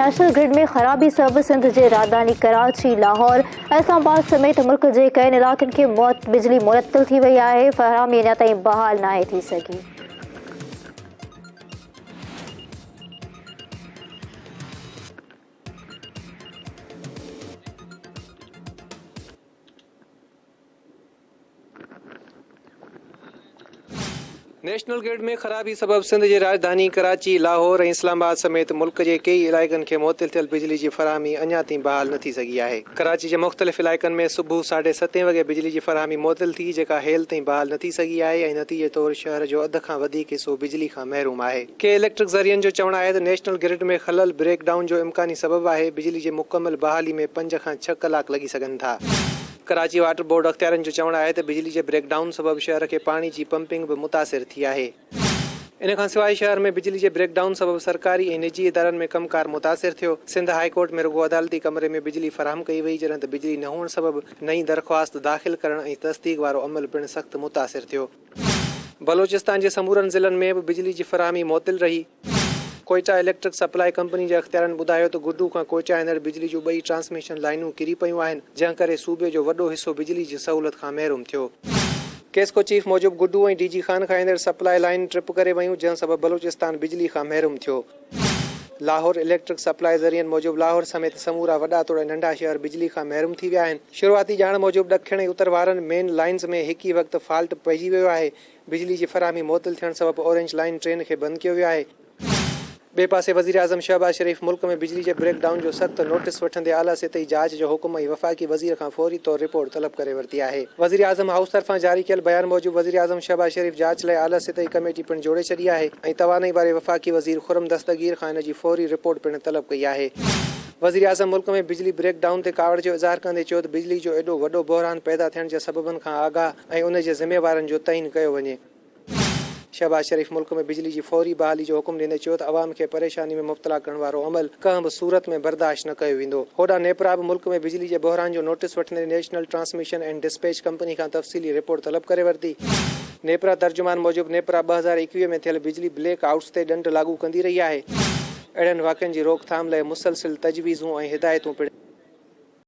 National grid ۾ خرابي سبب سنڌ جي راڄڌاني ڪراچي، لاهور ۽ اسلام آباد سميت ملڪ جي ڪئين علائقن کي بجلي معطل ٿي وئي آهي، فراهمي اڃا تائين بحال ناهي ٿي سگهي. نيشنل گرڊ ۾ خرابي سبب سنڌ جي راڄڌاني ڪراچي، لاهور ۽ اسلام آباد سميت ملڪ جي ڪيئي علائقن کي معطل ٿيل بجلي جي فراهمي اڃا تائين بحال نه ٿي سگهي آهي. ڪراچي جي مختلف علائقن ۾ صبح ساڍي ستين وڳي بجلي جي فراهمي معطل ٿي جيڪا هيل تائين بحال نه ٿي سگهي آهي ۽ نتيجي طور شهر جو اڌ کان وڌيڪ حصو بجلي کان محروم آهي. ڪي اليڪٽرڪ ذريعن جو چوڻ آهي ته نيشنل گرڊ ۾ خلل بريڪ ڊائون جو امڪاني سبب آهي، بجلي جي مڪمل بحالي ۾ پنج کان ڇهه ڪلاڪ لڳي سگهن ٿا. ڪراچي واٽر بورڊ اختيارين جو چوڻ آهي ته بجلي جي بريڪ ڊائون سبب شهر کي پاڻي جي پمپنگ به متاثر ٿي آهي. ان کان سواء شهر ۾ بجلي جي بريڪ ڊائون سبب سرڪاري ۽ نجي ادارن ۾ ڪم ڪار متاثر ٿيو. سنڌ هاء ڪورٽ ۾ رڳو عدالتي ڪمري ۾ بجلي فراهم ڪئي وئي جڏهن ته بجلي نه هئڻ سبب نئين درخواست داخل ڪرڻ ۽ تصديق وارو عمل پڻ سخت متاثر ٿيو. بلوچستان جي سمورن ضلعن ۾ به بجلي جي فراهمي معطل رهي. ڪوئيٽا اليڪٽرڪ سپلائي ڪمپني جي اختيارين ٻڌايو ته گڊو کان ڪوئيٽا ايندڙ بجلي جون ٻئي ٽرانسميشن لائينون ڪري پيون آهن، جنهن ڪري صوبي جو وڏو حصو بجلي جي سهولت کان محروم ٿيو. ڪيسڪو چيف موجب گڊو ۽ ڊي جي خان کان ايندڙ سپلائي لائين ٽرپ ڪري ويون، جنهن سبب بلوچستان بجلي کان محروم ٿيو. لاهور اليڪٽرڪ سپلائي ذريعن موجب لاهور سميت سمورا وڏا توڙي ننڍا شهر بجلي کان محروم ٿي ويا آهن. شروعاتي ڄاڻ موجب ڏکڻ ۽ اتر وارن مين لائينز ۾ هڪ ئي وقت فالٽ پئجي ويو آهي، بجلي جي فراهمي معطل ٿيڻ سبب اورنج لائين ٽرين کي بند ڪيو ويو آهي. ٻئي پاسي وزيراعظم شهباز شريف ملڪ ۾ بجلي جي بريڪ ڊائون جو سخت نوٽيس وٺندي اعليٰ سطحي جاچ جو حڪم ۽ وفاقي وزير کان فوري طور رپورٽ طلب ڪري ورتي آهي. وزيراعظم هائوس طرفان جاري ڪيل بيان موجب وزيراعظم شهباز شريف جاچ لاء اعليٰ سطحي ڪميٽي پڻ جوڙي ڇڏي آهي ۽ توانائي واري وفاقي وزير خرم دستگير کان ان جي فوري رپورٽ پڻ طلب ڪئي آهي. وزيراعظم ملڪ ۾ بجلي بريڪ ڊائون تي ڪاوڙ جو اظهار ڪندي چيو ته بجلي جو ايڏو وڏو بحران پيدا ٿيڻ جي سببن کان آگاهه ۽ ان جي ذميوارن جو تعين ڪيو وڃي. شهباز شريف ملڪ ۾ بجلي جي فوري بحالي جو حڪم ڏيندي چيو ته عوام کي پريشاني ۾ مبتلا ڪرڻ وارو عمل ڪنهن به صورت ۾ برداشت نه ڪيو ويندو. هوڏانهن نيپرا به ملڪ ۾ بجلي جي بحران جو نوٽيس وٺندي national transmission and despatch company کان تفصيلي رپورٽ طلب ڪري ورتي. نيپرا ترجمان موجب نيپرا 2021 ۾ ٿيل بجلي بليڪ آئوٽس تي ڏنڊ لاڳو ڪندي رهي آهي. اهڙن واقعن جي روڪٿام لاء مسلسل تجويزون ۽ هدايتون پڻ.